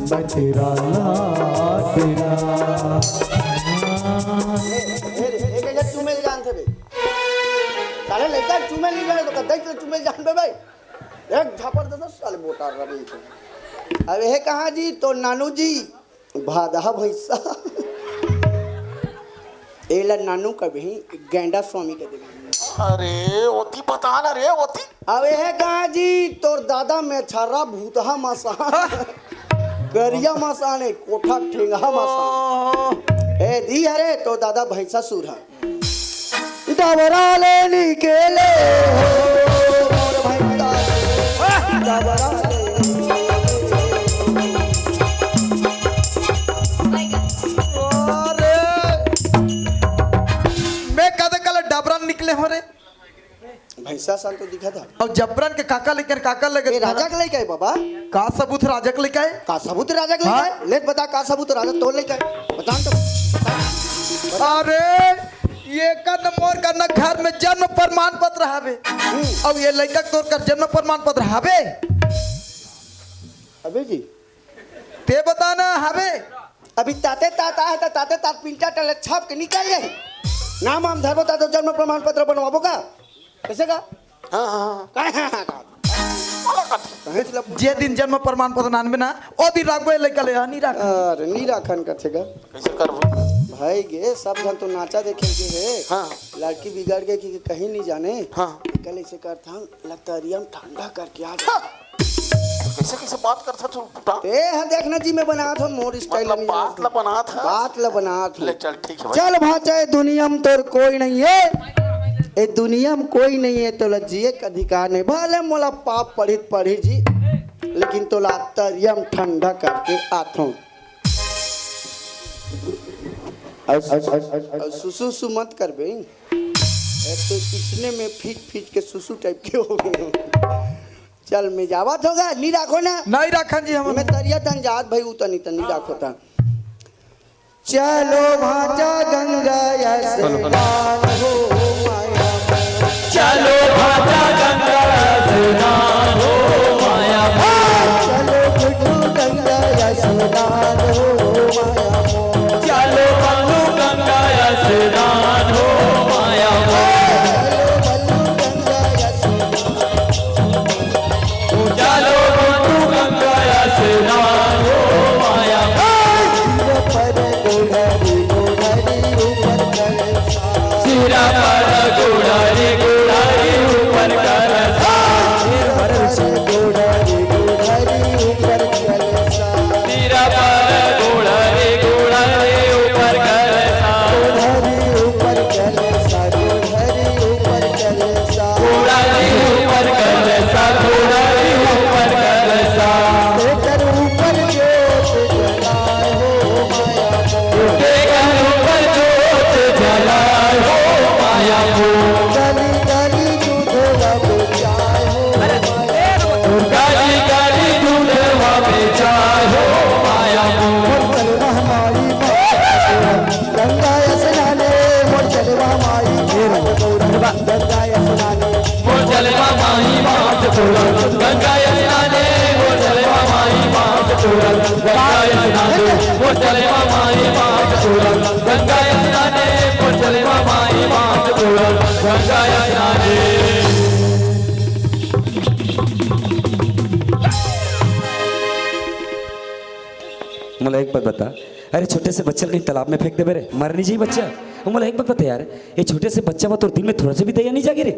मैं तेरा लाडला। ए, ए, ए, ए, चुमेल जानथे बे। साले लइका चुमेल नहीं जाने तो कद्दई तो चुमेल जान बे भाई। एक झापड़ दे दो साले मोटार रवि को। अब ये कहाँ जी तो नानू जी। भादहा भैंसा। एला नानू कबही, गैंडा स्वामी के देवी। अरे, ओती बता ना रे, ओती। अब यह कहा जी, तोर दादा में छर्रा भूतहा मसान। करिया मसान है, कोठा ठेंगहा मसान। ए दी हरे, तो दादा भैंसा सुरहा। डबरा ले निकले हो, मोर भैया। डबरा ले निकले। अरे, मैं कदे कल डबरा निकले हो रे? भैंसा सन तो दिखा था। अउ जबरन के काका लेकर काका लगे ए, राजा के लइका है बाबा। का सबूत राजा के लइका है? का सबूत राजा के लइका हाँ? है? ले बता का सबूत राजा तोर लइका है? बता न तो। अरे, ये कर न मोर कर न घर में जन्म प्रमाण पत्र हवे। हम्म। अउ ये लइका तोर कर जन्म प्रमाण पत्र हवे? जी। ते बता ना, हवे। अभी ताते तात आए त ताते तात प्रिंटर टले छाप के निकल जाही। नाम हम धरबो ता तो जन्म प्रमाण पत्र बनवाबो का? कैसे का? हाँ, हाँ, हाँ। काहे हाँ, हाँ, हाँ? काहे चिल्ला पूछ? जे दिन जन्म प्रमाण पत्र नानबे ना, ओ दिन राखबो, ए लइका ले, हाँ, नी राख। अरे, नी राखन कथे का? कैसे करबो? भाई गे, सब झन तो नाचा देखे के हे। हाँ। लड़की बिगड़ गे कि कहीं नी जाने। हाँ। कल ऐसे करथन, लतरिया म ठंडा करके आ जा। हाँ। कैसे, कैसे बात करथस तू, पुटा? ते ह देखना जी, मैं बनात हूँ, मोर स्टाइल मतलब, नहीं बात जानत ला बनात हस? बात ला बनात हूँ। ले चल, ठीक है भाई। चल भांचा, ए दुनिया में तोर कोई नहीं है, ए दुनिया में कोई नहीं है, तोला जिए का अधिकार नहीं। भले मोला पाप पढ़ी त पढ़ी जी, लेकिन तोला तरिया म ठंडा करके आथों। अउ, अउ, अउ, अउ, अउ सुसु, सुसु मत करबे। एक तो इसने में फीट, फीट के सुसु टाइप के हो गए हो। चल, मैं जावत होगा, नी राखो ना। नहीं राखन जी हम। मैं तरिया तन जात भाई, उ तनी तनी राखो ता। चलो भांचा गंगा स्नान हो माया। चलो भांचा गंगा स्नान हो माया। चलो गुड्डू गंगा स्नान हो माया। चलो मनु गंगा स्नान हो माया। चलो बल्लू गंगा स्नान। ओ चलो बंधु गंगा स्नान हो माया। सिर पर गोधरी, गोधरी ऊपर कलसा। सिर पर गोधरी, गोधरी ऊपर कलसा। सिर पर गोधरी, गोधरी ऊपर कलसा। सिर पर गोधरी, गोधरी ऊपर कलसा। गोधरी ऊपर कलसा, गोधरी ऊपर कलसा। गोधरी ऊपर कलसा, गोधरी ऊपर कलसा। तेकर ऊपर जोत जलाए हो माया मोर। तेकर ऊपर जोत जलाए हो माया मोर। गली गली दूधवा बेचाए हो माया मोर। गली गली दूधवा बेचाए हो माया मोर। मोर चलवा माई माँ गंगा स्नाने, मोर चलवा माई फेर गौरवा गंगा स्नाने। मोर चलवा माई माँ चकोरा गंगा स्नाने, मोर चलवा माई माँ चकोरा गंगा स्नाने। मोर चलवा माई माँ चकोरा गंगा स्नाने, मोर चलवा माई माँ चकोरा गंगा स्नाने। मोला एक बात बता, अरे छोटे से बच्चा ल कहीं तालाब में फेंक देबे रे, मर नहीं जाही बच्चा। मोला एक बात बता यार, ये छोटे से बच्चा बा, तोर दिल में थोड़ा से भी दया नहीं जागे रे?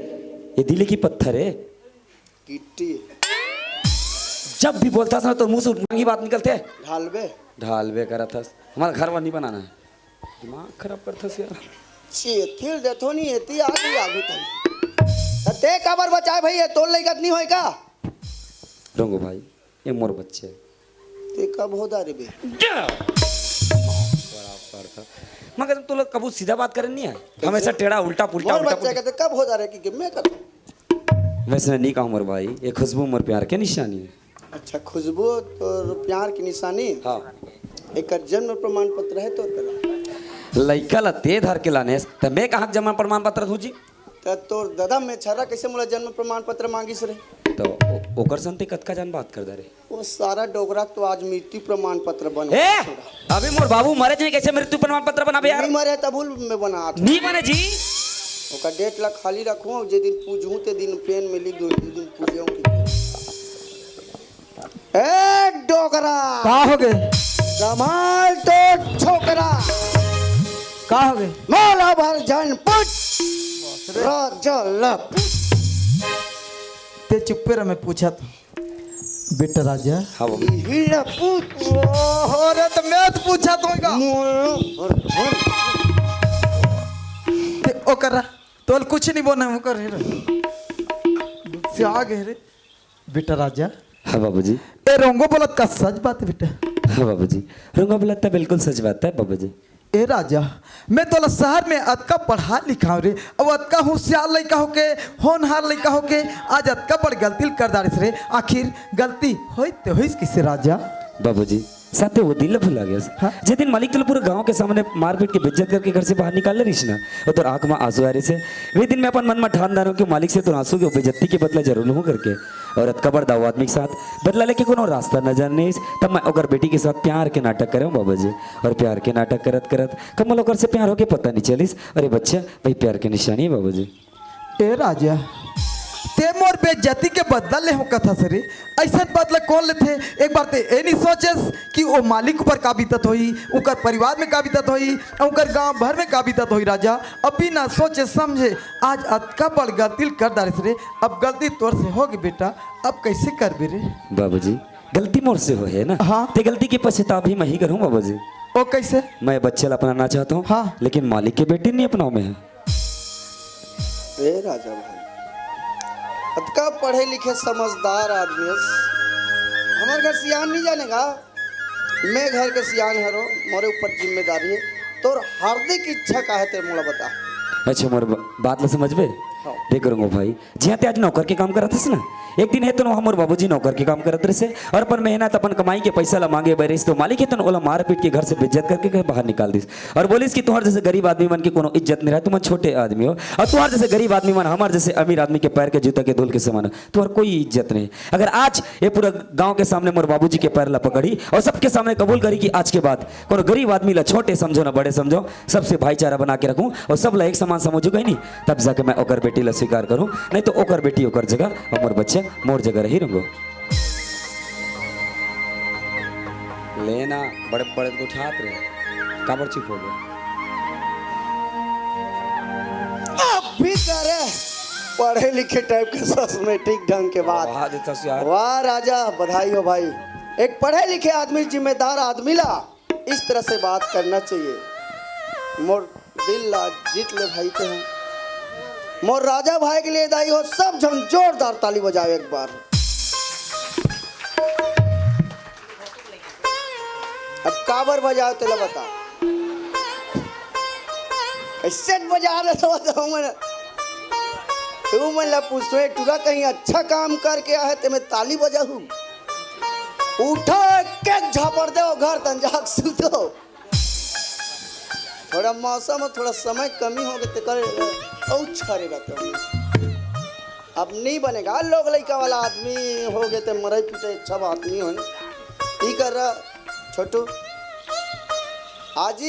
ये दिल की पत्थर है। गिट्टी। जब भी बोलथस ना, तोर मुंह से उल्टा ही बात निकलथे। ढालबे। ढालबे करत हस, हमर घर वा नहीं बनाना है। दिमाग खराब करथस यार। चेथिल देथो नहीं, एती आ गई आगू तनी। त ते काबर बचाए भाई, ये तोर लइका त नहीं होय का? रंगू भाई, ये मोर बच्चे। ते कब हो दारे बे? बराबर था। मगर तोला कबू सीधा बात करे नहीं है, हमेशा टेढ़ा, उल्टा पुल्टा, मोर उल्टा बच्चा पुल्टा। कहते कब हो दारे कि मैं कर। वैसे नहीं कहूँ मोर भाई, ये खुशबू मोर प्यार के निशानी है। अच्छा, खुशबू तोर प्यार के निशानी? हाँ। एकर जन्म प्रमाण पत्र है तोर करा? लइका ला ते धर के लाने, त मैं कहाँ के जन्म प्रमाण पत्र दूँ जी? त तोर दादा में छर्रा कैसे मोला जन्म प्रमाण पत्र मांगिस रे? तो ओ-, ओकर संग ते कतका जान बात कर दे रे? वो सारा डोकरा तो आज मृत्यु प्रमाण पत्र बन ए! अभी मोर बाबू मरे जाए, कैसे मृत्यु प्रमाण पत्र बनाबे यार? नहीं मरे तब में बना। नहीं बने जी। ओकर डेट ला खाली रखूं, जे दिन पूजहूं ते दिन पेन में लिख दूं, दू दिन पूजहूं की। ए डोकरा। का हो गे? कमाल तो छोकरा। का हो गे? मोला भर झन पूछ। राजा ला पूछ। ते चुप्पे रह, मैं पूछत। बेटा राजा। हाँ बाबू। हीरा पूछ। ओहो रे, तो मैं तो पूछत हों का? मोला भर झन। ते ओकरा तोल कुछ नहीं बोना, ओकर हीरा। से आ गए रे। बेटा राजा। हाँ बाबूजी। ए रोंगो बोलत का सच बात है बेटा? हाँ बाबूजी, रोंगो बोलत का बिल्कुल सच बात है बाबूजी। ए राजा, मैं तोला शहर में अतका पढ़ा लिखाव रे, अउ अतका होशियार लइका होके, होनहार लइका होके, आज अतका बड़ गलती ल कर डारिस रे। आखिर गलती होइस ते होइस किसे राजा? बाबूजी, साथे वो दिन ल भुला गेस। हाँ? जे दिन मालिक तोला पूरा गांव के सामने मारपीट के बेइज्जत करके घर से बाहर निकाले रहिस ना, अउ तोर आंख में आंसू आ रहिस हे। वे दिन मैं अपन मन में ठान डारे हों कि मालिक से तोर आंसू के बेइज्जती के बदला जरूर लूहूं करके। अउ अतका बड़ दाऊ आदमी के साथ बदला लेके कोनो रास्ता नजर नइ आइस, तब मैं ओकर बेटी के साथ प्यार के नाटक करेंव बाबा जी। अउ प्यार के नाटक करत करत कब मोला ओकर से प्यार होके पता नइ चलिस। अरे बच्चा, वही प्यार के निशानी हे बाबा जी। ए राजा, ते मोर बेइज्जती के बदला लेहूं कथस रे। अइसन बदला कोन लेथे? एक बार ते ए नइ सोचेस कि ओ मालिक ऊपर का बीतत होही, ओकर परिवार में का बीतत होही, ओकर गांव भर में का बीतत होही राजा। अभी ना सोचे समझे आज अतका बड़ गलती ल कर डारेस रे। अब गलती तोर से होगे बेटा, अब कइसे करबे रे? बाबूजी, गलती मोर से होहे ना। हाँ। ते गलती के पछतावा भी मैं ही करहूं बाबूजी। ओ कइसे? मैं बच्चा ल अपनाना चाहत हंव, हाँ। लेकिन मालिक के बेटी नइ अपनावंव मैं। ए राजा भाई, अतका पढ़े लिखे समझदार आदमी हस, हमर घर सियान नइ जाने का? मैं घर के सियान हरंव, मोरे ऊपर जिम्मेदारी हे। तोर हार्दिक इच्छा का हे ते मोला बता। अच्छा, मोर ब-, बात ला समझबे? हाँ। देख रंगो भाई, जिहां ते आज नौकर के काम करत हस ना, एक दिन हे तन वहां मोर बाबूजी नौकर के काम करत रहिस हे अउ अपन मेहनत, अपन कमाई के पइसा ला मांगे बर रहिस, तो मालिक हे तन ओला मारपीट के घर से बेइज्जत करके घर बाहर निकाल दिस अउ बोलिस कि तुंहर जइसे गरीब आदमी मन के कोनो इज्जत नइ रहय, तुमन छोटे आदमी हो अउ तुंहर जइसे गरीब आदमी मन हमर जइसे अमीर आदमी के पैर के जूता के धूल के समान हो, तुंहर कोई इज्जत नइ। अगर आज ए पूरा गांव के सामने मोर बाबूजी के पैर ला पकड़ही अउ सबके सामने कबूल करही कि आज के बाद कोनो गरीब आदमी ला छोटे समझंव ना बड़े समझंव, सबसे भाईचारा बना के रखहूं अउ सब ला एक समान समझहूं कहिके, तब जाके मैं ओकर बेटी ला स्वीकार करहूं, नहीं तो ओकर बेटी ओकर जगह अउ मोर बच्चा मोर जगह रही रंगो। लेना बड़े बड़े गोठियात रहे, काबर चुप हो गया? अभी करे पढ़े लिखे टाइप के सस में ठीक ढंग के बात। वाह देता यार। वाह राजा, बधाई हो भाई। एक पढ़े लिखे आदमी, जिम्मेदार आदमी ला इस तरह से बात करना चाहिए। मोर दिल ला जीत ले भाई ते हैं। मोर राजा भाई के लिए दाई हो, सब झन जोरदार ताली बजाओ एक बार। अब काबर बजाओ तेला बता। ऐसे बजा रहे तो, तो मैं तू मन ला पूछतो, ए टूरा कहीं अच्छा काम करके आए ते मैं ताली बजाहूं? उठो, एक एक झापड़ दे, वो घर तन जाके सुतो। थोड़ा मौसम अउ थोड़ा समय कमी होगे ते करे अउ छरे रहते। अब नइ बनेगा, लोग लइका वाला आदमी होगे ते मरई पीटई अच्छा बात नइ होय। ई कर रहा छोटू, आज ही